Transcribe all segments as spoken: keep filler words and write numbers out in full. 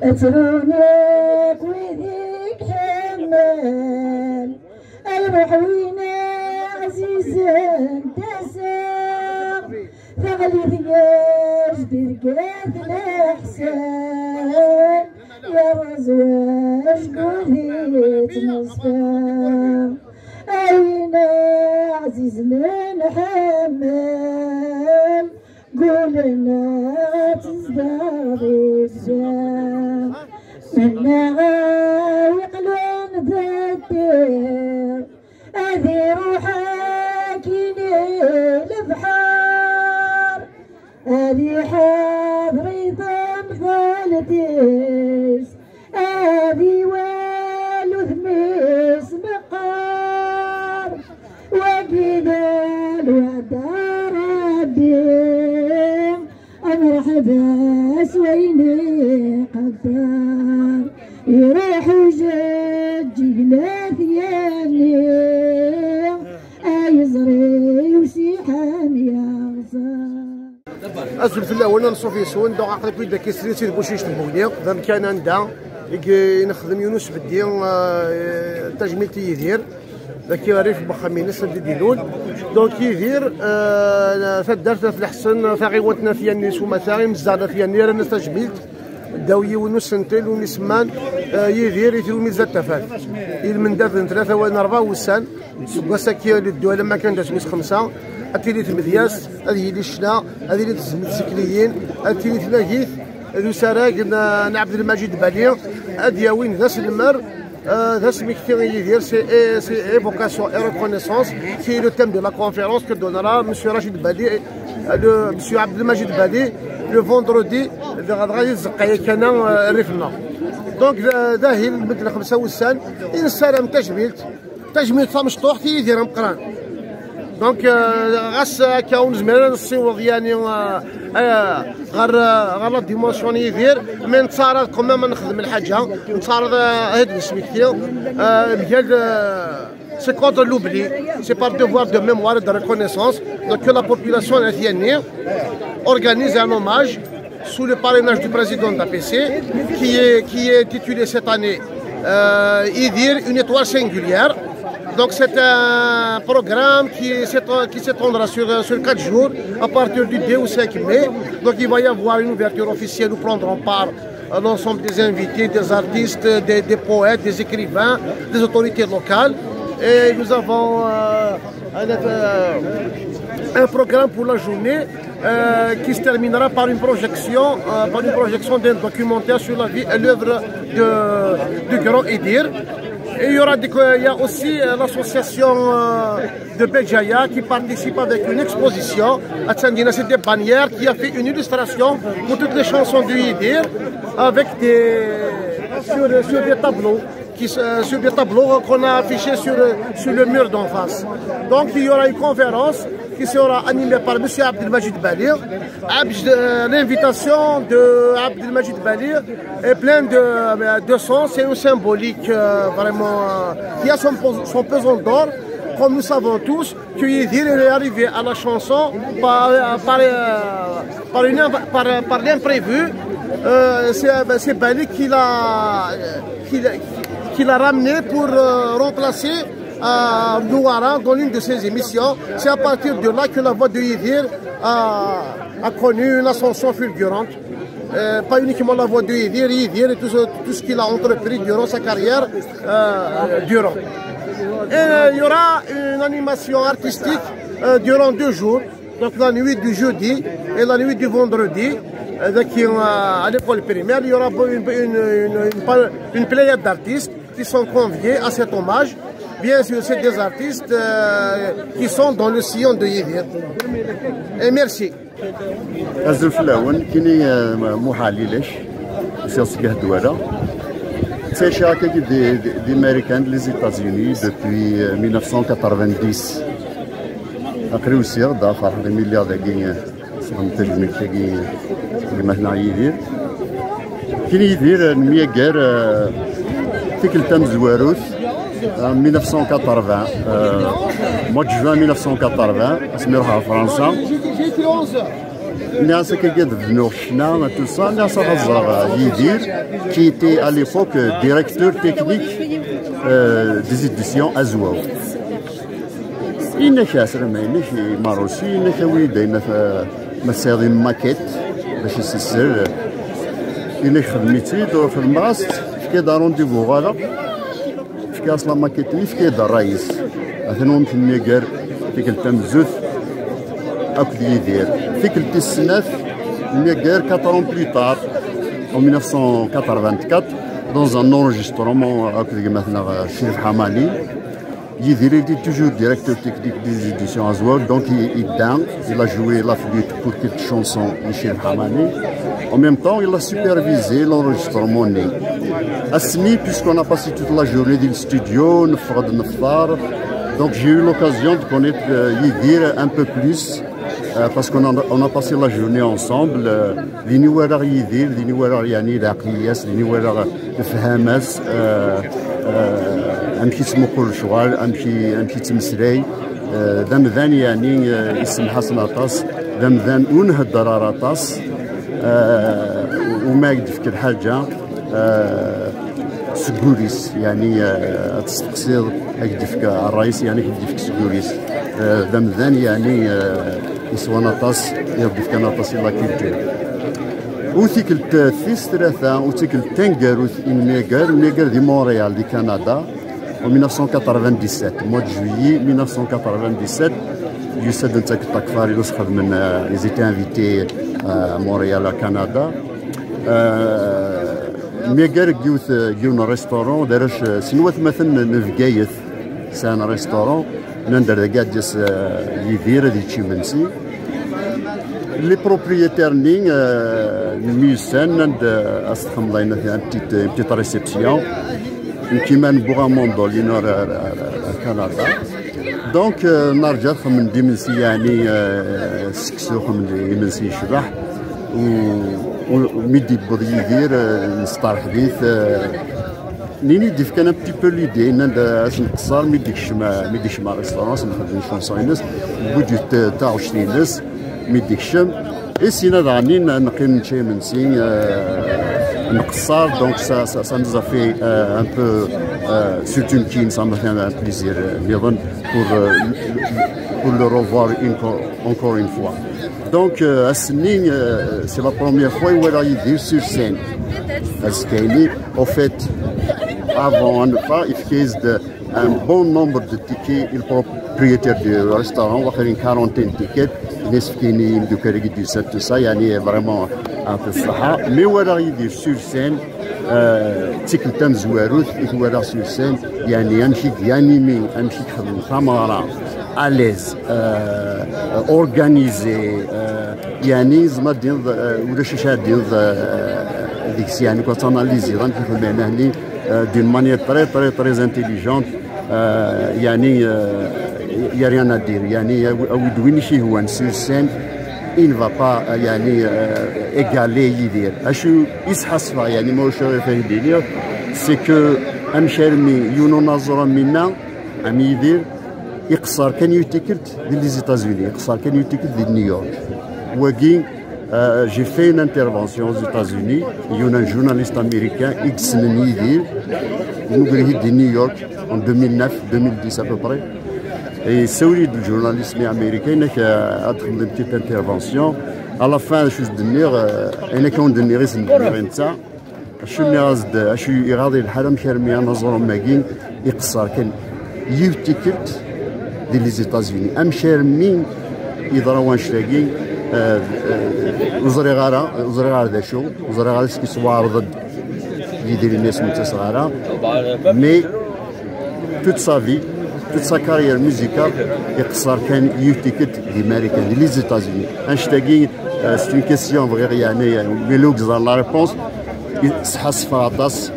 Ad trun akk wid i iḥemmel, ay ruḥ win ɛzizen tasa-w, taɣli tgaj d irgad leḥsan, yerreẓ wacku di tmeẓfeɣ. Ayen ɛzizen nḥemmel, Gulleɣ ad tezdeɣ di lǧam. Mennaɣ a wi-iqlen d ddiɣ, ad iruḥ akkin i lebḥer, ad iḥader i temḍelt-is, ad iwali udem-is meqqar. Wagi d lweɛda Rebbi, a mreḥba s wayen iqedder. Iruḥ ujeǧǧig la t-yanni, ay ẓri usiḥan yeɣẓer. Azul fell-awen, anṣuf yes-wen, donc aql-ik-id akka srid si Tbucict n Bugni, d amkan anda i i nexdem yiwen usbeddi, eh, tajmilt i Yidir, d akka rrif n wexxam-ines anda i d-ilul. Donc Yidir, eh, taddart n At Leḥsen, taɣiwant n At Yanni s umata, imezdaɣ n At Yanni, rran-as tajmilt ddaw yiwen n usentel umi semman, eh, Yidir i tewmiza n tafat. I lmendad n tlata wa n rebɛa wussan, seg wass-agi i d-ddwa alamma kan d ass wis xemsa, ad tili tmedyazt, ad yili ccna, ad yili tezmel tsekliyin, ad tili tnagit d usarag n, n Ɛebdelmajid Bali, ad yawin d aselmer, eh, d asmekti i Yidir, c'est, eh, c'est évocation et reconnaissance, qui est le thème de la conférence que donnera Monsieur Rachid Bali, eh, le, Monsieur Abdelmajid Bali, le vendredi, dɣa dɣa di tzeqqa yakan, eh, rrif-nneɣ. Donc, d, d ahil, medden xemsa wussan, i nessaram tajmilt, tajmilt tamecṭuḥt i Yidir ameqqran. Donc, euh, ɣas akka ur nezmir ara nessiweḍ yani, euh, euh, ɣer, euh, ɣer la dimension n Yidir, mais nettɛaraḍ quand même ad nexdem lḥaǧa, nettɛaraḍ, euh, ad nesmekti, euh, mgal, euh, c'est contre l'oubli, c'est par devoir de mémoire et de reconnaissance, donc que la population athienne organise un hommage sous le parrainage du président de l'A P C, qui est, qui est intitulé cette année, euh, Idir, une étoile singulière. Donc c'est un programme qui s'étend-, qui s'étendra sur, sur quatre jours, à partir du deux au cinq mai. Donc il va y avoir une ouverture officielle où prendront part, euh, l'ensemble des invités, des artistes, des, des poètes, des écrivains, des autorités locales. Et nous avons, euh, un, euh, un programme pour la journée, euh, qui se terminera par une projection, euh, par une projection d'un documentaire sur la vie et l'œuvre de, du grand Idir. Et il y aura des, il y a aussi, euh, l'association, euh, de Béjaïa qui participe avec une exposition. Attention, c'est des bannières, qui a fait une illustration pour toutes les chansons de Idir avec des, sur, sur des tableaux qui, euh, sur des tableaux qu'on a affichés sur, euh, sur le mur d'en face. Donc il y aura une conférence qui sera animée par Monsieur Abdelmajid Bali. Abd-, euh, l'invitation de Abdelmajid Bali est pleine de, euh, de sens. C'est une symbolique, euh, vraiment, euh, qui a son, son pesant d'or, comme nous savons tous que Idir est arrivé à la chanson par, par, euh, par une inv-, par, par l'imprévu. Euh, c'est, euh, c'est Bali qui l'a, qui l'a, qui l'a ramené pour, euh, remplacer, euh, Nouara dans l'une de ses émissions. C'est à partir de là que la voix de Idir a, a connu une ascension fulgurante. Euh, pas uniquement la voix de Idir, Idir et tout ce, tout ce qu'il a entrepris durant sa carrière, euh, durant. Et, euh, il y aura une animation artistique, euh, durant deux jours. Donc la nuit du jeudi et la nuit du vendredi, euh, donc, euh, à l'école primaire, il y aura une, une, une, une pa-, une pléiade d'artistes qui sont conviés à cet hommage. Bien sûr, c'est des artistes, euh, qui sont dans le sillon de Idir. Et merci. Azul fell-awen, kini, eh, Muḥ Ɛli Lac, usiɣ seg Hedwala. Ttɛiceɣ akkagi di, di, di Marikan, di les États-Unis, depuis, eh, mille neuf cent quatre-vingt-dix. Aql-i usiɣ-d, ah, ferḥeɣ imi lliɣ dagi, eh, sɣen tajmilt-agi, eh, gma-tneɣ Yidir. Kini Yidir, eh, nemyaggar, eh, tikkelt tamezwarut, eh, mille neuf cent quatre-vingts, eh, mois de juin mille neuf cent quatre-vingts, asmi ruḥeɣ ɣer Fransa. Nniɣ-as akka ad bnuɣ ccna, tout ça, nniɣ-as ad ẓreɣ Yidir, qui était à l'époque directeur technique, euh, des éditions Azwaw. Yenna-k, ɛeslama-inek i Marusi, yenna-k awi-d ayen ma tesɛiḍ une maquette bac ad s-isel. Yenna-k xdem-itt-id, ur xedmeɣ-as-tt, efk-iyi-d rendez-vous uɣaleɣ. Efk-as la maquette-nni, efk-iyi-d ṛṛay-is. Atan ur temyager tikkelt tamezzut akked Yidir. Tikkelt tis snat, nemyager quatre ans plus tard, en mille neuf cent quatre-vingt-quatre, dans un enregistrement akked gma-tneɣ Crif Ḥamani. Yidir était toujours directeur technique des éditions Azwaw, donc il, il, il a joué la flûte pour quelques chansons de Crif Ḥamani. En même temps, il a supervisé l'enregistrement-nni. Ass-nni, puisqu'on a passé toute la journée dans le studio, neffeɣ-d nefṭer, donc j'ai eu l'occasion de connaître, euh, Yidir un peu plus, euh, parce qu'on a, on a passé la journée ensemble. Euh, din i walaɣ Yidir, din i walaɣ yeɛni leɛqliya-s, din i walaɣ lefhama-s, euh, euh, amek i yettmuqul lecɣal, amek i, amek i yettmeslay. Euh, d amdan yeɛni, euh, isemmeḥ-asen aṭas, d amdan ur nhedder ara aṭas, euh, u ma ak-d-tefk lḥaǧa, euh, seg wul-is, yeɛni, euh, ad testeqsiḍ, ad k-d-yefk ṛṛay-is, yeɛni ad k-d-yefk seg wul-is. Euh, d amdan yeɛni, euh, yeswan aṭas, i ɣ-d-yefkan aṭas i la culture. U tikkelt tis tlata, u tikkelt taneggarut i nemyager, nemyager di Montréal, di Canada, en mille neuf cent quatre-vingt-dix-sept, mois de juillet mille neuf cent quatre-vingt-dix-sept, yusa-d netta akked Takfari, xedmen, euh, ils étaient invités, euh, à Montréal, à Canada. Euh, nemyager deg yiwet, deg yiwen n restaurant, d arrac, euh, sin watmaten n, n Bgayet, sɛan restaurant, nnan-d ar dagi ad d-yas, euh, Yidir ad yečč imensi. Les propriétaires-nni, euh, myussan, nnan-d, euh, ad s-txedmeḍ une petite, une petite réception. Nekk iman wwiɣ amendolino ar, ar, ar, ar Canada. Donc, euh, nerǧa ad xedmen-d imensi, yeɛni, euh, seksu, xedmen-d imensi yecbeḥ. U, u mi d-yewweḍ Yidir, euh, nesteṛḥeb-it, euh, nini d-yefkan un petit peu l'idée, nnan-d, euh, ad s-nqeṣṣer mi d-yekcem, euh, mi d-yekcem ar restaurant, ad s-nxedem chanson-ines, wwid-d, euh, taɣect-ines, mi d-yekcem. Et sina daɣen neqqim nečča imensi, euh, nqeṣṣer, donc ça, ça, ça nous a fait, euh, un peu, euh, surtout nekk, ça m'a fait un plaisir, euh, niḍen pour, euh, pour le revoir une co-, encore une fois. Donc, euh, ass-nni, euh, c'est la première fois i walaɣ Yidir sur scène. Azekka-nni, au fait, avant, à ne pas, il fait de un bon nombre de tickets, le propriétaire du restaurant, waqila une quarantaine de tickets, nnan-d yefka-tt i yimeddukal-agi d-yusan, tout ça, yeɛni vraiment, yeɛṭi ṣṣeḥḥa. Mi walaɣ Yidir sur scène, euh, d tikkelt tamezwarut i t-walaɣ sur scène, yeɛni amek i d-yanimi, amek i yexdem tameɣra, à l'aise, euh, organisé, euh, yeɛni tzemreḍ ad d-tiniḍ, euh, ulac acu ara d-tiniḍ, euh, deg-s, yeɛni, quand tu analyses, amek i yexdem, yeɛni, euh, d'une manière très, très, très intelligente. Euh, yeɛni, euh, y a rien à dire. Yeɛni, awi-, awi-d win i k-yehwan sur scène, il ne va pas, euh, yeɛni, euh, égaler Yidir. Acu i sḥassfeɣ, yeɛni, ma ulac aɣilif, c'est que amek armi yiwen unaẓur am winna, am Yidir, iqeṣṣer kan yiwet tikkelt di les États-Unis, iqeṣṣer kan yiwet tikkelt di New York. Wagi, euh, j'ai fait une intervention aux États-Unis, il y a un journaliste américain, i yessnen Yidir, yemmuger-iyi-d di New York, en deux mille neuf, deux mille dix à peu près. Et c'est lui, le journaliste américain, qui a fait une petite intervention. À la fin, je suis venu, euh, et quand on est venu, c'est une Acu nniɣ-as-d, acu iɣaḍ i lḥal, amek armi anaẓur am wagi iqeṣṣer kan yiwet tikkelt di les États-Unis? Amek armi yeḍra wannect-agi? Euh, euh, ur ẓriɣ ara, ur ẓriɣ ara d acu, ur ẓriɣ ara est-ce que yettwaɛreḍ-d Yidir-nni, asmi ur ttaseɣ ara. Mais toute sa vie, toute sa carrière musicale, iqeṣṣer kan yiwet tikkelt di Marikan, di les États-Unis. Annect-agi, euh, c'est une question, bɣiɣ yeɛni, euh, win ur yeẓran la réponse, sḥassfeɣ aṭas,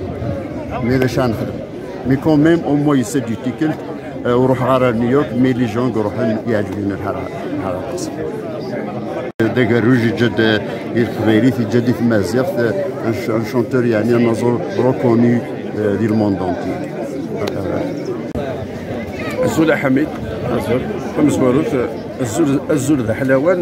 mais d acu ara nexdem? Mais quand même, au moins, yusa-d yiwet tikkelt, euh, ur ruḥeɣ ara ar New York, mais les gens i iruḥen, yeɛǧeb-iten lḥal, lḥal aṭas. D agerruj, yeǧǧa-d, euh, i teqbaylit, yeǧǧa-d i tmaziɣt, euh, un ch-, un chanteur, yeɛni, anaẓur reconnu, euh, di le monde entier. Azul a Ḥamid. Azul. Tamezwarut, azul, azul d aḥlawan.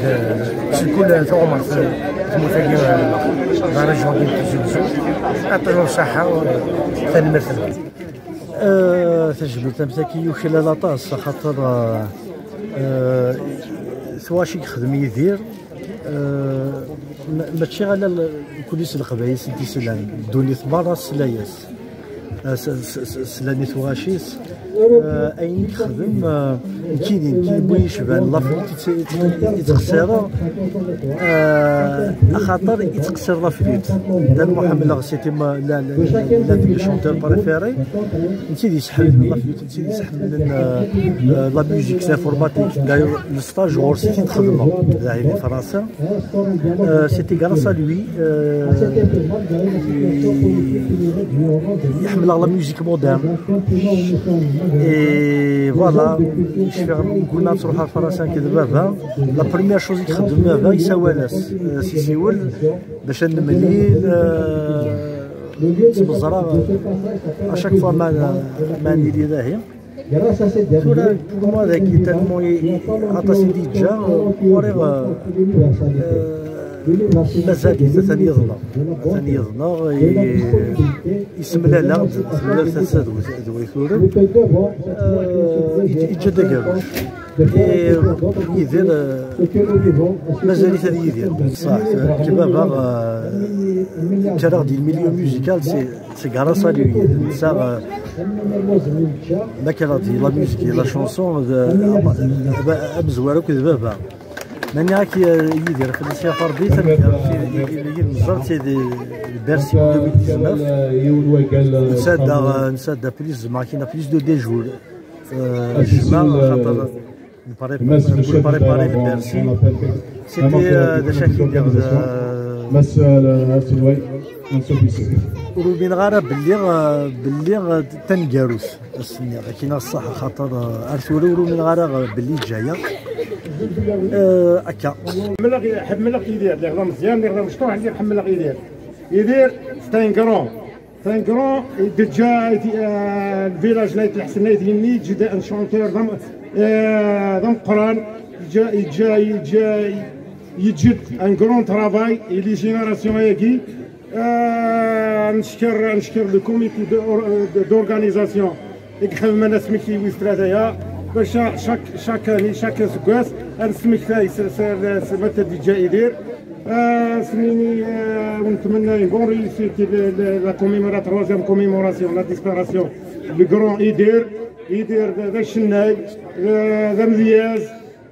d- seg kul tuɣmert tmurt-agi, d arraǧu-agi n Tizi Wezzu. Aṭṭan n ṣṣaḥa, tanemmirt-nwen. Tajmilt am taki yuklal aṭas, axaṭer, eh, eh, twac i yexdem Yidir, eh, Ma-, mačči ala l-, kul s leqbayel s d-islan, ddunit merra tesla-yas. Eh, s-, s-, s-, slan i tuɣac-is. Eh, ayen i yexdem, eh, nekkini, nekkini bu yecban, la flûte i tt-, i tt-, i ttqessireɣ, eh, axaṭer i ttqessireɣ la flûte. Dan Muḥemmed, c'était ma-, la, la, la, la, le chanteur préféré. Nekkini yesḥel la flûte. Ttili sḥemmlen, euh, euh, la musique, c'est informatique. D'ailleurs, le stage ɣur-s i t-id-xedmeɣ, dahi di Fransa. Euh, c'était grâce à lui, euh, i-, i-, ḥemmleɣ la musique moderne. Et voilà, cfiɣ mi kunna ad truḥ ar Fransa akked baba, la première chose i ixeddem baba, isawal-as, euh, s isiwel, bac ad nemlil, euh, ttmeẓraɣ, euh, à chaque fois ma, ma nili dahi. Tura, pour moi, dagi, tellement i, i, aṭas i d-yeǧǧa, ur ɣriɣ, euh, euh, mazal-it, atan yeḍneɣ. Atan yeḍneɣ, i, isemlal-aɣ-d, semlal tasa d wa-, d way turem. Euh, yeǧ-, yeǧǧa-d agerruj. Et Yidir, euh, mazal-it ad yidir. Ṣṣeḥ, euh, kbaba, euh, kkreɣ-d i le milieu musical, c'est C'est grâce à lui. Netta, euh, ma kra di la musique et la chanson, d, d, d amezwar akk d baba. Mani ak, euh, Yidir, fell-as ya Fardi, tameddit, i, i, i, i, nẓer, c'est des Bercy deux mille dix-neuf. Netta da, netta da plus, ma kina plus de deux jours. Euh, jma, xaṭer, Nprépa-, npréparé le Bercy. C'était, euh, d acu ad k-id-iniɣ, d, euh, ur umineɣ ara belli, euh, belli, euh, d taneggarut, ass-nni, akken ad ṣṣeḥ, axaṭer, euh, ar tura ur umineɣ ara, euh, belli ǧǧaya. Euh, akka. Ḥemmleɣ, ḥemmleɣ Yidir, lliɣ d ameẓyan, lliɣ d amecṭuḥ, lliɣ ḥemmleɣ Yidir. Yidir, c'est un grand. C'est un grand, déjà, euh, le village n Ayt Lḥsen, Ayt Yenni, yeǧǧ-d un chanteur, d am-, euh, d ameqqran, yeǧǧa, yeǧǧa, yeǧǧa, yeǧǧ-d un grand travail, i les générations-agi. Euh, ncekker, ncekker le comité de, euh, de, d'organisation i ixedmen asmekti wis tlata-ya, bac chaque, chaque année, chaque aseggas, ad nesmektay s, s, s, s ma d-yeǧǧa Yidir. Ah, s-nini, ah, ur netmenna une bonne réussite de, de la commémora-, la troisième commémoration, la disparition du grand Yidir. Yidir d, d acennay, d, d amedyaz,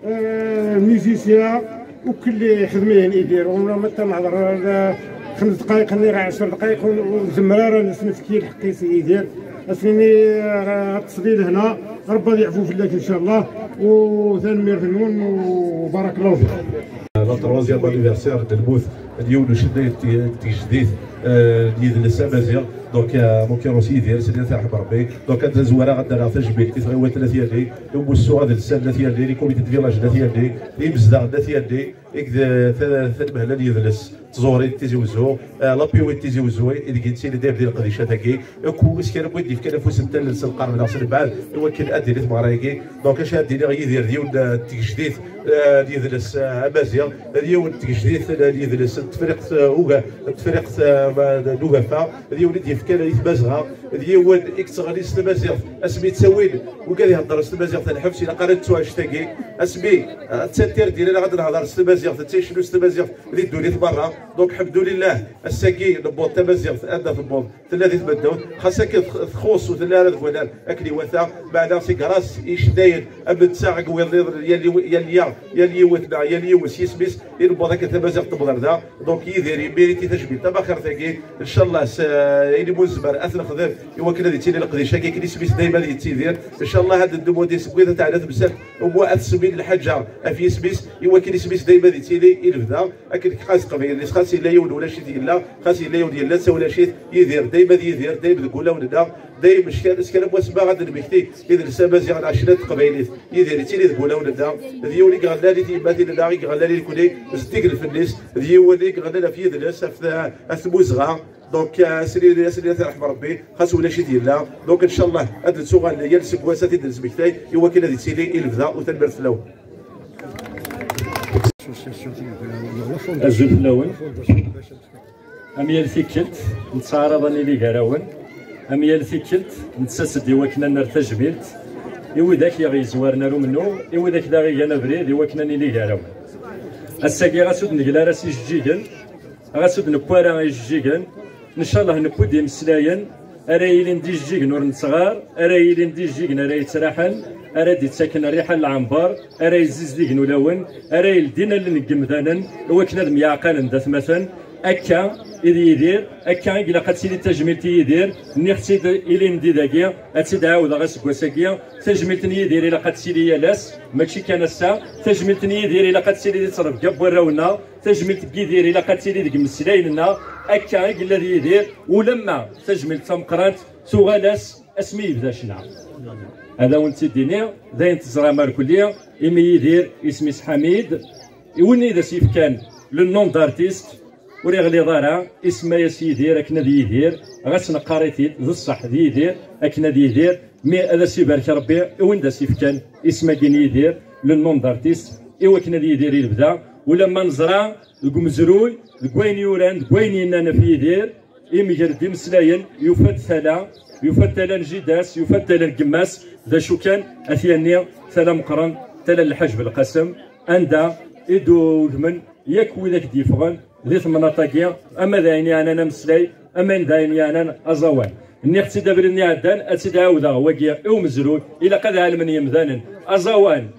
ah, musicien, u kulli ixdem-ihin Yidir. Ur ma nehder, ah, xems dqayeq, nniɣ ɛecr dqayeq, ur, ur nzemmer ara ad nesnefki lḥeqq-is i Yidir. As-nini, ah, ad teṣli lehna, Rebbi ad yeɛfu fell-ak, incallah, u tanemmirt-nwen, u barakallahu fikum. La troisième anniversaire de lmut n yiwen ucennay n tgejdit, euh, n yidles amaziɣ. Donc, euh, en l'occurrence Yidir, s-nini ad t-yerḥem Rebbi. Donc, ad zwareɣ ad d-rreɣ tajmilt i tɣiwant n At Yanni, i umussu adelsan n At Yanni, les comités de village n At Yanni, imezdaɣ n At Yanni, i d ta-, tanmehla n yidles, tẓuri n Tizi Wezzu, euh, la P O N Tizi Wezzu, i deg nettili dayem di leqdicat-agi. Akk s kra n wid d-yefkan afus n tallelt s lqerb neɣ s lbeɛd i wakken ad d-tili tmeɣra-agi. Donc, acu ad d-iniɣ, Yidir d yiwen, eh, n tgejdit, eh, n yidles, eh, amaziɣ, d yiwen n tgejdit, eh, n yidles n Tefriqt, eh, uga-, n Tefriqt, eh, ma-, n ugafa, d yiwen i d-yefkan i tmazɣa, d yiwen i yettɣenni s tmaziɣt. Asmi ttawin wigad iheddren s tmaziɣt lḥebs, ilaq ara nettu anect-agi. Asmi, eh, d tantirt d-yellan ad nehder s tmaziɣt, d ticnu s tmaziɣt di ddunit merra. Donc, ḥemdulillah, ass-agi newweḍ tamaziɣt anda tewweḍ. Tella di tmeddurt, xas akken tx-, txuṣṣ ur telli ara deg wanar akken iwata, meɛna c'est grâce i icennayen am netta akked wiyaḍ nniḍen, yal yiw-, yal ya-, yal yiwet neɣ yal yiwen s yisem-is i newweḍ akken tamaziɣt tewweḍ ar da. Donc Yidir yemmiriti tajmilt tamaxirt-agi, ncallah s, eh, ayen imu nezmer ad t-nexdem i wakken ad yettili leqdic-agi akken isem-is dayma ad yettidir. Ncallah ad neddem wadi seg wid ad teɛna temsalt, u ad tsemmin lḥaǧa ɣef yisem-is i wakken isem-is dayma ad yettili i lebda. Akken xas qbayel-is, xas yella yiwen ulac-it yella, xas yella yiwen yella d tawlacit, Yidir, dayma d Yidir, dayma deg wulawen-nneɣ, dayma s kra, s kra n wasma ad d-nmekti idles amaziɣ neɣ ccna n teqbaylit. Yidir yettili deg wulawen-nneɣ, d yiwen i iɣellan i tyemmatin-nneɣ, i iɣellan i nekni, zeddig lfenn-is, d yiwen i iɣellan ɣef yidles, ɣef t-, ɣef tmuzɣa. Donc, eh, asli, asli ad t-yerḥem Rebbi, xas ulac-it yella. Donc, ncallah, ad nettuɣal yal seggas ad t-id-nesmektay, i wakken ad yettili i lebda, u tanemmirt fell-awen. Azul fell-awen. Am yal tikkelt, nettɛaraḍ ad nili gar-awen. Am yal tikkelt, nettas-d i wakken ad nerr tajmilt i widak i ɣ-yezwaren ar umennuɣ, i widak daɣ igan abrid i wakken ad nili gar-awen. Ass-agi, ɣas ur d-negla ara s ijeǧǧigen, Ɣas ur d-newwi ara ijeǧǧigen, ncallah newwi-d imeslayen ara yilin d ijeǧǧigen ur nettɣar, ara yilin d ijeǧǧigen ara yettraḥen, ara d-ittaken rriḥa n lɛember, ara yezzizdigen ulawen, ara yeldin allen n yemdanen i wakken ad myeɛqalen d atmaten. Akka i d Yidir, akka i ilaq ad tili tajmilt i Yidir. Nniɣ-tt-id ilindi dagi, ad tt-id-ɛawdeɣ aseggas-agi. Tajmilt n Yidir ilaq ad tili yal ass, mačči kan ass-a. Tajmilt n Yidir ilaq ad tili di ttrebga n warraw-nneɣ. Tajmilt n Yidir ilaq ad tili deg imeslayen-nneɣ. Akka i yella d Yidir, ulamma tajmilt tameqqrant tuɣal-as asmi yebda ccna. Ad awen-tt-id-iniɣ, d ayen teẓram irkelli, imi Yidir isem-is Ḥamid, i win i d as-yefkan le nom d'artiste, ur iɣliḍ ara, isemma-yas Yidir akken ad yidir, ɣas neqqar-it-id, d ṣṣeḥ d Yidir akken ad yidir, mi ad as-ibarek Rebbi i win d as-yefkan isem-agi n Yidir, le nom d'artiste, i wakken ad yidir i lebda, ulamma neẓra deg umezruy, deg wayen yuran, deg wayen yennan ɣef Yidir, imger-d imeslayen, yufa-d tala, yufa-d tala n jida-s, yufa-d tala n gma-s, d acu kan, at yanni, tala meqqren, tala n Lḥaǧ Belqasem, anda i d-ugmen yakk widak d-yeffɣen di temnaḍt-agi, ama d ayen yeɛnan ameslay, ama d ayen yeɛnan aẓawan. Nniɣ-tt-id abrid-nni iɛeddan, ad tt-id-ɛawdeɣ wagi i umezruy, ilaq ad ɛelmen yemdanen. Aẓawan,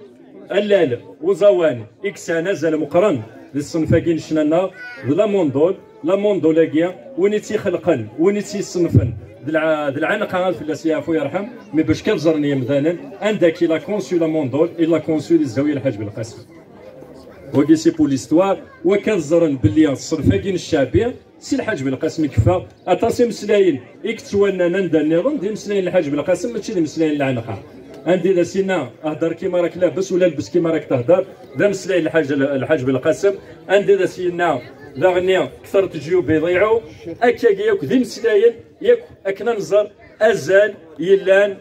allal, uẓawan, i yesɛan azal meqqren di ṣṣenf-agi n ccna-nneɣ, d la mandole, la mandole-agi, win i tt-ixelqen, win i tt-yessenfen, d lɛ-, d lɛenqa ad fell-as yeɛfu yerḥem, mi bac kan ẓren yemdanen, anda akka il a conçu la mandole, il a conçu di zzawiya Lḥaǧ Belqasem. Wagi c'est pour l'histoire, wakka ad ẓren belli ṣṣenf-agi n ccaɛbi, si Lḥaǧ Belqasem i yeffeɣ, aṭas imeslayen i yettwannan anda nniḍen, d imeslayen n Lḥaǧ Belqasem, mačči d imeslayen n lɛenqa. Anda i d as-yenna, hder kima rak labes, ula lbes kima rak tehder, d ameslay n Lḥaǧ, Lḥaǧ Belqasem. Anda i d as-yenna, daɣenni, kter tejyub iḍiɛu, akkagi yakk d imeslayen, yakk akken ad nẓer azal yellan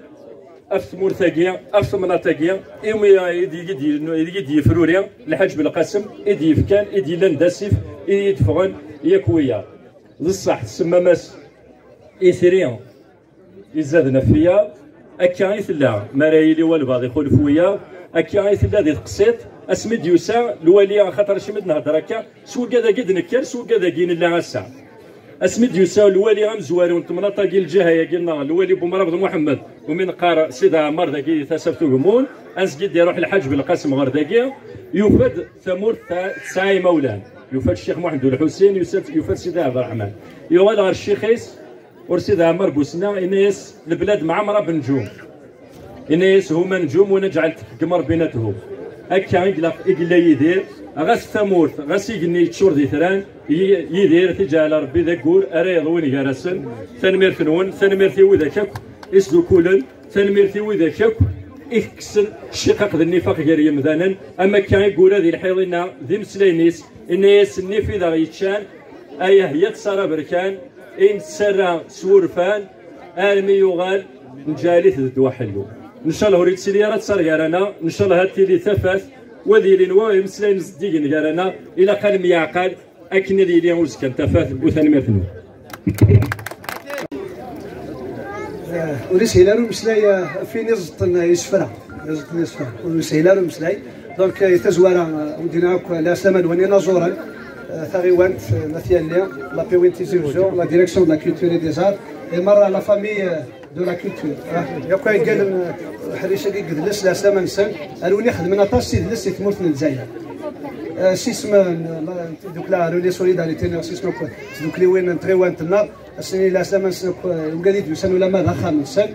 ɣef tmurt-agi, ɣef temnaḍt-agi, imi i d-, i d-, i d-yefruri Lḥaǧ Belqasem, i d-yefkan, i d-yellan d asif, i d-yeffɣen yakk wiyaḍ. D ṣṣeḥ, tsemmam-as Itri izaden ɣef wiyaḍ, akka i tella, mi ara yili walbeɛḍ ixulef wiyaḍ, akka i tella di teqsiṭ, asmi d-yusa lwali, axaṭer acimi d-nhedder akka, s wigad-agi d-nekker, s wigad-agi nella ass-a. Asmi d-yusa lwali amezwaru n temnaḍt-agi, lǧiha-agi-nneɣ, lwali Bumrabḍ Muḥemmed, umi neqqar Sidi Ɛmer dagi di Tasaft Ugemmun, anzgi d-iruḥ Lḥaǧ Belqasem ɣer dagi, yufa-d tamurt ta-, tesɛa imawlan, yufa-d Ccix Muḥend Ulḥusin, yusa-d, yufa-d Sidi Ɛebderreḥman. Yuɣal ɣer ccix-is, ur Sidi Ɛmer Busna, yenna-yas: "Leblad mɛemra benǧum." Yenna-yas: "Huma nǧum wa neǧɛel tfeggem Rebbi nathu." Akka i yella, i yella Yidir, ɣas tamurt, ɣas igenni yeččur d itran, Yi-, Yidir ad t-iǧɛel Rebbi d aggur ara yeḍwin gar-asen. Tanemmirt-nwen, tanemmirt i widak akk isdukulen, tanemmirt i widak akk itekksen cciqaq d nnifaq gar yemdanen, am akka i yura di lḥiḍ-inna d imeslayen-is, yenna-yas: "Nnif i d aɣ-yeččan, ay ahya-t s ara berkan, i nettarra s wurfan, armi yuɣal neǧɛel-it d ddwa ḥellu." Ncallah ur yettili ara ttar gar-aneɣ, ncallah ad tili tafat, wa ad yilin wa imeslayen zeddigen gar-aneɣ, ilaq ad nemyeɛqal akken ad yili uzekka n tafat, u tanemmirt-nwen. Eh, ur ishil ara umeslay, eh, ɣef win iẓeṭṭen, eh, isefra. Iẓeṭṭen isefra. Ur ishil ara umeslay. Donc, eh, i tazwara, eh, ur d-iniɣ akk, eh, lɛeslama-nwen inaẓuren, eh, taɣiwant, eh, n At Yanni, la P W N Tizi Wezzu, la direction de la culture et des arts, et merra la famille, eh, de la culture. Ah, yakk ay ggallen, eh, ḥric-agi deg yidles, lɛeslama-nsen, ar win ixedmen aṭas s yidles si tmurt n Lezzayer. Eh, s isem n, n, n tdukla Relais Solidarité, neɣ s isem akk tdukliwin n tɣiwant-nneɣ, Ass-nni lɛeslama-nsen akk, eh, ugad i d-yusan ulamma d axxam-nsen,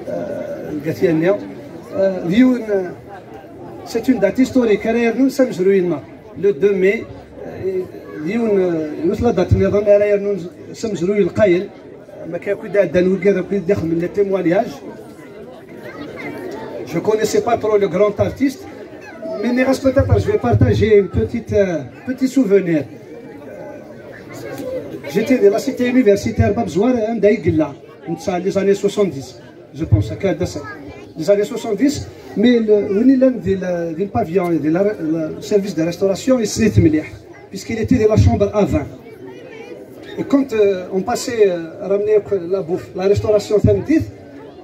eh, deg At Yanni. Eh, d yiwen, eh, c'est une date historique ara yernun s amezruy-nneɣ. Le deux mai, eh, d yiwen, eh, yiwet la date nniḍen ara yernun s amezruy lqayen. Ma akka akk i d-ɛeddan wigad akk i d-ixedmen les témoignages. Je connaissais pas trop le grand artiste, mais il reste peut-être, je vais partager une petite, euh, petit souvenir. J'étais de la cité universitaire Bab Zwar, anda i yella, netta, les années soixante-dix, je pense, akka d ass-a. Les années soixante-dix, mais le, win yellan di la, di le pavillon, di la, le service de restauration, yessen-it mliḥ, puisqu'il était de la chambre A vingt. Et quand, euh, on passait, euh, ramener la bouffe, la restauration tameddit,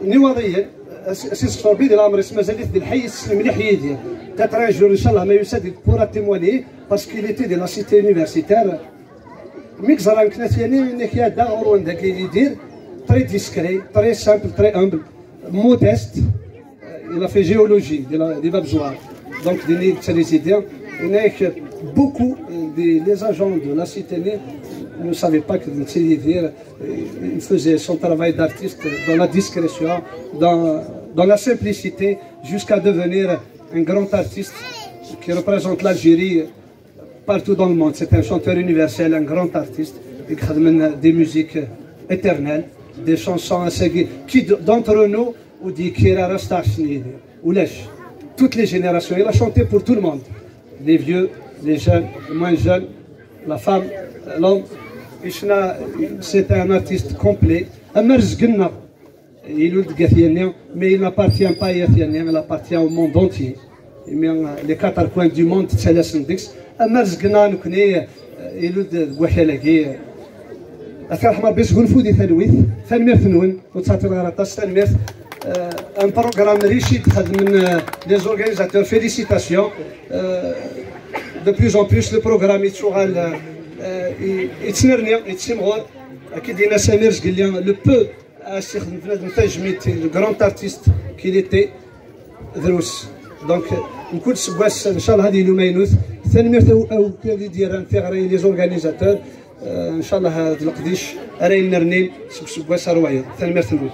n Iwaḍiyen, euh, c'est, c'est Rebbi di leɛmer-is, mazal-it di lḥay, yessen mliḥ Yidir. Peut-être un jour, inchallah, ma yusa-d, il pourra témoigner, parce qu'il était de la cité universitaire. Mi yeẓra nekk At Yanni, yenna-k iɛedda ɣur-wen dagi Yidir, très discret, très simple, très humble, modeste. Euh, il a fait géologie, il a, il a besoin. Donc, il a résidé. Beaucoup euh, des les agents de la cité ne savaient pas que Yidir euh, il faisait son travail d'artiste dans la discrétion, dans, dans la simplicité, jusqu'à devenir un grand artiste qui représente l'Algérie partout dans le monde. C'est un chanteur universel, un grand artiste. Il a des musiques éternelles, des chansons qui, d'entre nous, ou dit Kira Rasta Toutes les générations. Il a chanté pour tout le monde. Les vieux, les jeunes, les moins jeunes, la femme, l'homme. C'est un artiste complet. Amar Zgenna, il est de Gathiani, mais il n'appartient pas à Gathiani, il appartient au monde entier. Mais euh, les quatre coins du monde, c'est la Syndics. Amar Zgenna, nous connaît, il est de Guachalagui. Atar Ahmar Bisgunfou di Talwit, Tanmirt Noun, Utsat Laratas, Tanmirt. Euh, un programme riche, euh, les organisateurs, félicitations. Euh, de plus en plus, le programme il sera euh, il s'énernie, il s'émrore. Qui dit Samir Zgilian, le peu à le grand artiste qu'il était. Donc, نكون سواس ان شاء الله هذه اليومين. ثاني ميرث او كان يدير انتغري les organisateurs. آه، ان شاء الله هذا القديش راه ينرنين سوق سواس روايه. ثاني ميرث نوت.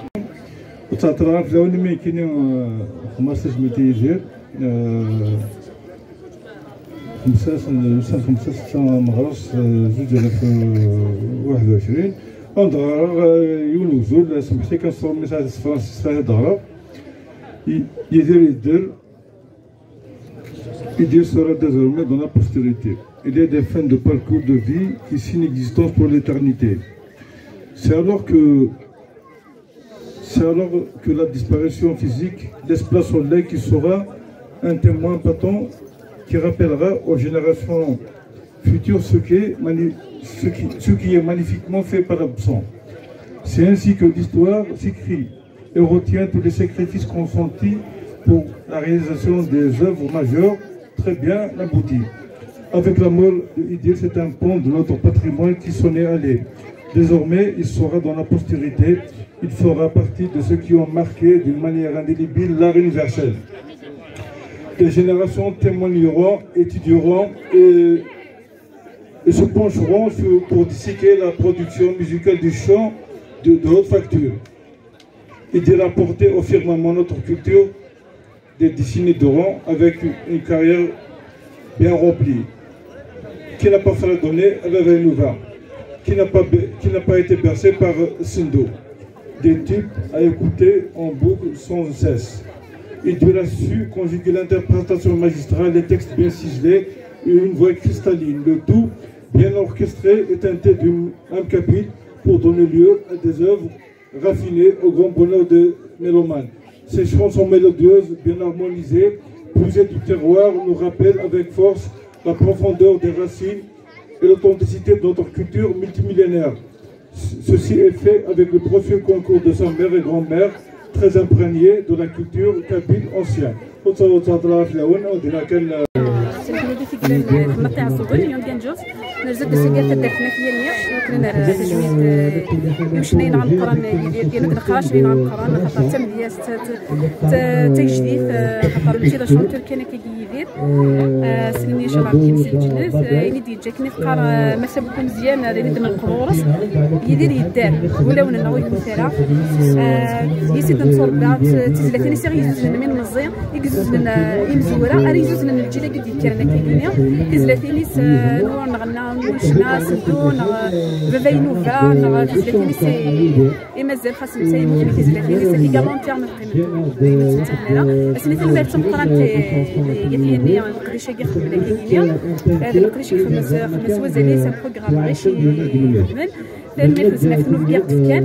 وتعطينا في الاول مين كاين خمسة ميتي يزيد. خمسة سنة، خمسة ستة مغرس، آه، زوج ألاف وواحد وعشرين. اندغار يون وزول سمحتي كنصور ميساج فرانسيس فهاد الدغرة. يدير يدير يدير sera désormais dans la postérité. Il y a des fins de parcours de vie qui signent l'existence pour l'éternité. C'est alors que C'est alors que la disparition physique laisse place au lait qui sera un témoin patent qui rappellera aux générations futures ce qui est, ce qui, ce qui est magnifiquement fait par l'absent. C'est ainsi que l'histoire s'écrit et retient tous les sacrifices consentis pour la réalisation des œuvres majeures très bien abouties. Avec la mort de Idil, c'est un pan de notre patrimoine qui s'en est allé. Désormais, il sera dans la postérité. Il fera partie de ceux qui ont marqué d'une manière indélébile l'art universel. Des générations témoigneront, étudieront et, et se pencheront sur, pour disséquer la production musicale du chant de, de haute facture. Idil a porté au firmament notre culture des décennies durant avec une carrière bien remplie, qui n'a pas fredonné à Vavainova, qui n'a pas, qui n'a pas été bercé par Sindo. Des tubes à écouter en boucle sans cesse. Idil a su conjuguer l'interprétation magistrale, les textes bien ciselés et une voix cristalline. Le tout bien orchestré et teinté d'une âme kabyle pour donner lieu à des œuvres raffiné au grand bonheur de mélomane. Ces chansons mélodieuses, bien harmonisées, puisées du terroir, nous rappellent avec force la profondeur des racines et l'authenticité de notre culture multimillénaire. Ceci est fait avec le profil concours de sa mère et grand-mère, très imprégné de la culture kabyle ancienne. Ur ttadra ɣef lawen, ddina kan. Sel-d tigla n tmeṭṭi ɛeṣben, Young Angels. Nerza-d ass-agi ar taddart n At Yanni, akken ad nerr tajmilt i ucennay-nneɣ ameqqran Yidir, yerna d leqrac-nneɣ ameqqran, axaṭer d tamedyazt, d tagejdit, axaṭer mačči d achanteur kan akka i Yidir. Slen-iyi ncallah Rebbi s lǧennet. Ayen i d-yeǧǧa akken i teqqar Massa Buku Meẓyan, d ayen i d-nleqḍ ɣur-s. Yidir yedder, ulawen-nneɣ ur yemmut ara. Yis i d-nettrebba, d tizlatin-is i ɣ-yezuznen mi nmeẓẓi, i yezuznen imezwura, ara yezuznen lǧil-agi d-yekkren akka-agi. Tizlatin-is n wur neɣ nna, n wur necna, asendu, neɣ baba inuba, neɣ tizlatin-is i mazal xas netta yemmut, mi tizlatin-is agi galanti armi teqqiment ur ttmettan ara. Ass-nni tanemmirt tameqqrant i At Yanni, leqdic-agi xedmen akka-agi. D leqdic i xedmen s wazal-is, un programme riche i xedmen. Tanemmirt n tezmert n ubgi ɣ-d-fkan.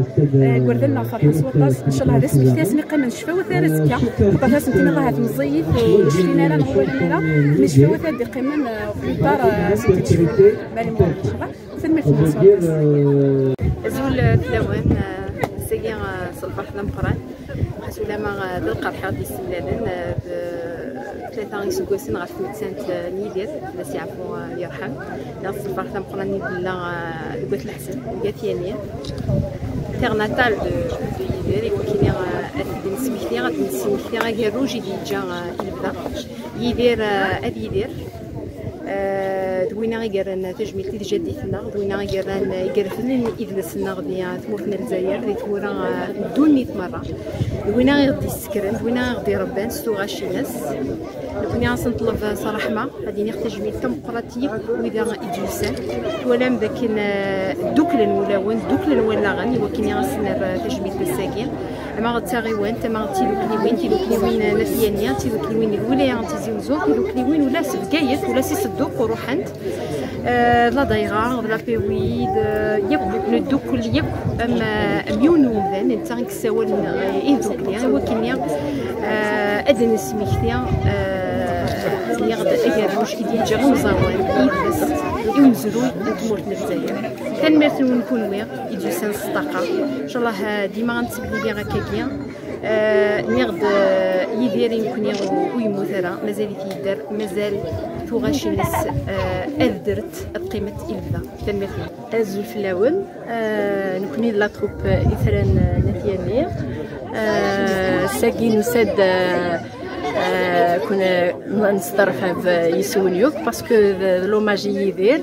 Igerdan-nneɣ ferḥen s waṭas. Ncallah d asmekti asmi qqimen ccfawat ar azekka. Xaṭer tasent-nniḍen ahat meẓẓiyit, ur cfin ara neɣ walan ara. Mi ccfawat ad d-iqqimen, plus tard, ad sent-id-cfun. Mali mɣur ncallah. Tanemmirt-nwen s waṭas. Azul fell-awen, ass-agi s lferḥ d ameqqran. Xas ulama d lqerḥ i ɣ-d-yessemlalen, d Tlata iseggasen ɣer tmettant n Yidir, d asiɛfu yerḥem. Neɣ s lferḥ d ameqqran i yella deg At Leḥsen, deg At Yanni. Terre natale de, de Yidir, i wakken ad d-nesmekti, ad d-nesmekti agerruj i d-yeǧǧa i lebda. Yidir, ad Yidir. D winna i yerran tajmilt i tjaddit-nneɣ, d winna i yerran, i irefden idles-nneɣ di tmurt n Lezzayer, di tmura n ddunit merra, d winna i ɣ-d-yessekren, d winna i ɣ-d-irebban s tuɣac-ines. Nekkni ad s-neṭleb s ṛṛeḥma, ad iniɣ tajmilt tameqqrant i yakk wid i d-yusan. Twalam d akken dduklen wulawen, dduklen wallaɣen, i wakken i as-nerr tajmilt ass-agi. Ama d taɣiwant, ama d tidukliwin, tidukliwin n At Yanni, tidukliwin n lwilaya n Tizi Uzzu, tidukliwin ula s Bgayet, ula s Isedduq ruḥent. Eh, la dayra, d la P W I, d, yakk, neddukel yakk am, am yiwen n umdan, netta i yessawalen, eh, i tdukli, i wakken, eh, ad d-nesmekti, eh, niɣ-d agerruj i d-yeǧǧa i uẓawan, i yidles, i umezruy n tmurt n Lezzayer. Tanemmirt-nwen kunwi i d-yusan s ṭṭaqa. Ncallah, eh, dima ad nettbeddil akkagi. Eh, nniɣ-d, eh, Yidir i nekkni ur yemmut ara, mazal-it yedder, mazal tuɣac-ines, eh, ad ddrent, ad qqiment i lebda. Tanemmirt-nwen. Azul fell-awen. Eh, nekkni d la troupe Itran n At Yanni. Eh, sagi nusa-d, eh, eh, kun, eh, nesteṛḥeb yes-wen yakk, parce que d, d l'hommage i Yidir,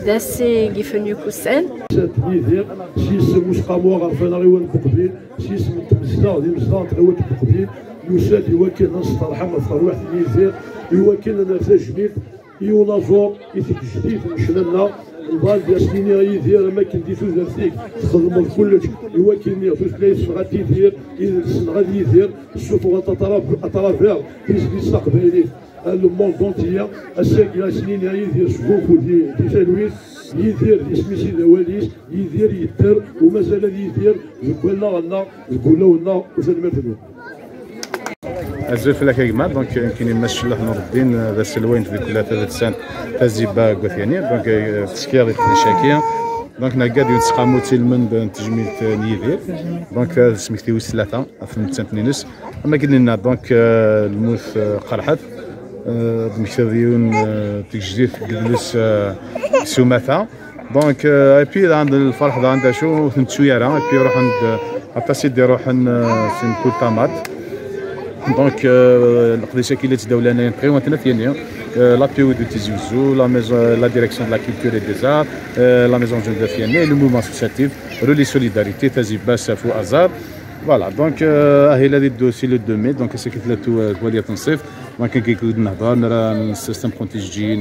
d ass i yifen yakk ussan. Yidir, s yisem Useqqamu Aɣerfan Aɣiwan n Buqbil, s yisem n tmezda d imezdaɣ n tɣiwant n Buqbil, nusa-d i wakken ad nesteṛḥem ɣef terwiḥt n Yidir, i wakken ad nerr tajmilt i unaẓur, i tgejdit n ccna-nneɣ. Nḍal di as-nini i Yidir, am akken di tudert-ik txedmeḍ kullec i wakken tutlayt-nneɣ ad tidir, idles-nneɣ ad yidir, ssufuɣeḍ aṭara-, aṭraviṛ tizlit taqbaylit, le monde entier. Ass-agi, as-nini i Yidir sgunfu di, di talwit. Yidir d isem-is i d awal-is. Yidir yedder, u mazal ad yidir deg wallaɣ-nneɣ, deg wulawen-nneɣ. U tanemmirt-nwen. Azul fell-ak a gma, donc nekkini Mass Cellaḥ Nureddin, d aselway n tdukla tadelsant Tazibba deg At Yanni, donc, eh, teskiḍ i teqdic-agi, donc nhegga-d yiwet n tseqqamut i lmend n tejmilt n Yidir, donc ad smekti wis tlata ɣef tmettant-nnes. Am akken nna, donc, eh, lmut, eh, qerḥet, eh, d-tmektiḍ yiwen, eh, tigejdit deg yidles, eh, s umata. Donc, euh, et puis, daɣen d lferḥ daɣen d acu, ur ten-nettu ara. Et puis, ruḥen-d, euh, aṭas i d-iruḥen, euh, si mkul tamat. Donc, euh, leqdic-agi la ttdawlan ayen tɣiwant n At Yanni, euh, la P W I de Tizi Ouzou, la maison, la direction de la culture et des arts, euh, la maison jeune de At Yanni, le mouvement associatif, Relais Solidarité, Tazibba, Safo, Azar. Voilà, donc, euh, ahil ad iddu si le deux mai, donc, c'est que le tout, euh, wali ad tenṣif. Donc, nra un système protégé,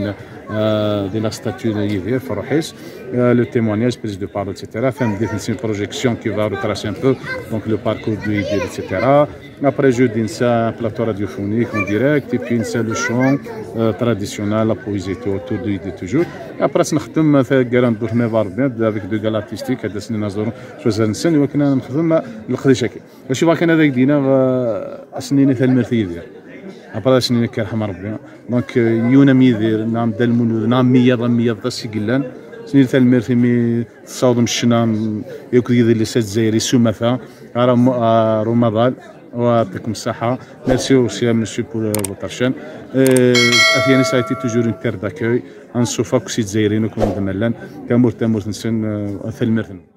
euh, de la statue de Yidir, Farouhis, euh, le témoignage, prise de parole, et cetera. Enfin, une projection qui va retracer un peu, donc, le parcours de Yidir, et cetera. Après, jeudi, on a un plateau radiophonique en direct, et puis on a le chant, euh, traditionnel, la poésie, tout, autour de Yidir toujours. Après, on a un avec deux galas artistiques, هذا سنين نزورو، شو زال نسن، ولكن أنا نخدم القديشة كي. Acu bɣa kan ad ak-d-iniɣ, eh, ad s-nini tanemmirt i Yidir. Après ad s-nini akka yerḥem Rebbi. Donc, eh, yiwen am Yidir, neɣ am Dda Lmulud, neɣ am wiyaḍ, am wiyaḍ aṭas i yellan. Ad s-nini tanemmirt imi tessawḍem ccna, mm, akked yidles azzayri s umata, ɣer am-, ɣer umaḍal, wa yeɛṭikum ṣṣeḥḥa. Merci aussi à monsieur pour, euh, votre chaîne. Euh, At Yanni, ça a été toujours une terre d'accueil. Anṣuf akk s Izzayriyen akk wanda ma llan. Tamurt, tamurt-nsen, eh, tanemmirt-nwen.